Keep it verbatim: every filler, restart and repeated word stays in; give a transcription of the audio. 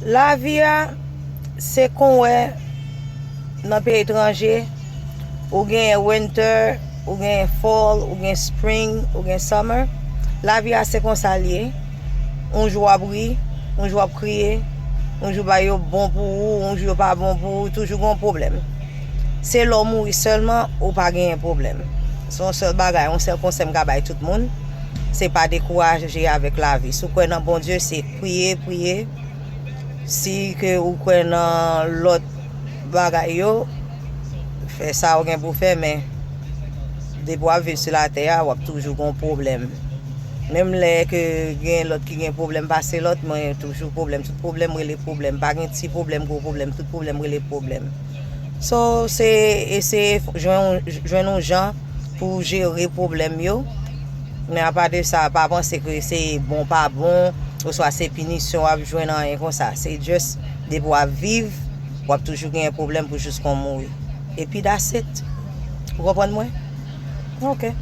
Lavi a, se kon wè nan peyi etranje, ou gen winter, ou gen fall, ou gen spring, ou gen summer. Lavi a se konsa l ye. Yon jou w ap ri, yon jou w ap kriye, yon jou bagay yo bon pou ou, yon jou yo pa bon pou ou, toujou gen yon pwoblèm. Se lè w mouri sèlman ou pa genyen pwoblèm. Se yon sèl bagay, yon sèl konsèy m ka bay tout moun, se pa dekouraje avèk lavi. Si w kwè nan Bondye, se priye, priye. Si ke ou kwè nan lòt bagay yo, fè sa ou gen pou fè, men depi w ap viv sou latè a, w ap toujou gen yon pwoblèm. Menm lè ke gen lòt ki gen pwoblèm pase lòt, mwen toujou pwoblèm. Tout pwoblèm rele pwoblèm. Pa gen ti pwoblèm, gwo pwoblèm. Tout pwoblèm rele pwoblèm. So, se eseye jwenn, jwenn yon jan pou jere pwoblèm yo. Men apa de sa, pa panse ke se bon pa bon, oswa se pinisyon w ap jwenn, anyen konsa. Se just depi w ap viv, w ap toujou genyen pwoblèm pou jis kon mouri. Epi that's it. Ou konprann mwen? Ok.